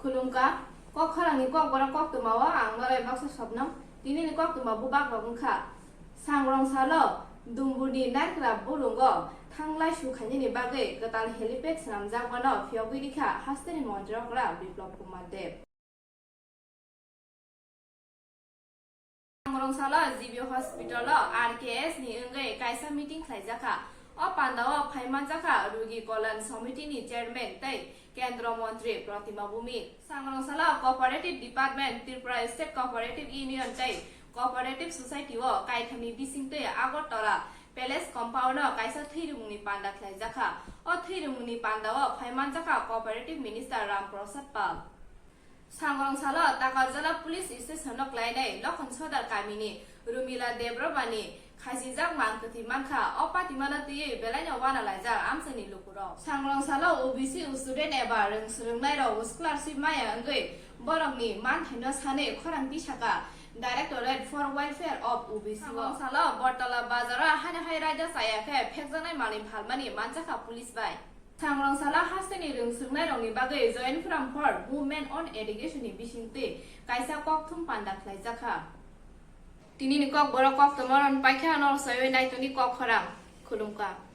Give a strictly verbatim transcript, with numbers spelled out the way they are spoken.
Khulumkha, kok khorangni kokborok koktwmao ang noroi baksa Sobnam. Tinini koktwma bubak rok wngkha. Sangrong salo Dumbuni narikra bulungo thanglai su khainani bagwi kwtal helipad swnamjakmano phiyogwi rikha hasteni montri okra Biplab Kumar Deb. Sangrong salo G B hospital o R K S ni wngwi kaisa meeting khlaijakha. O pandao phaimanjakha Rugi Kolyan Samiti ni chairman tei Kendra Montri Protima Bhumik. Sangrong salo Cooperative Department, Tripura State Cooperative Union tei Cooperative Society o kaithamni bisingtwi Agartala Palace compound o kaisa thwirwngmungni panda khlaijakha. O thwirwngmungni pandao phaimanjakha Cooperative Minister Ram Prasad Pal. Sangrong salo Takarjala Police Station no klainai Lokhon Sodar kamini Rumila Debbarmani khasijak mang kwthwi mankha. O patimano twiwi belaino uanalaijak amchaini lukurok. Sangrong salo O B C student eba rwng swrwngnairok scholarship maya wngwi borokni manthaino sanwi khorang tisaka Directorate for Welfare of O B C o. Sangrong salo Bortala bazaro hani hai raida chaya khe phekjaknai malni phalmani manjakha police bai. Sangrong salo hasteni rwng swrwngnairokni bagwi Joint Forum for Movement on Education ni bisingtwi kaisa kokthum panda khlaijakha. Tinini kokborok koktwma rwng paikha norok saiwi naitoni kok khorang. Khulumkha.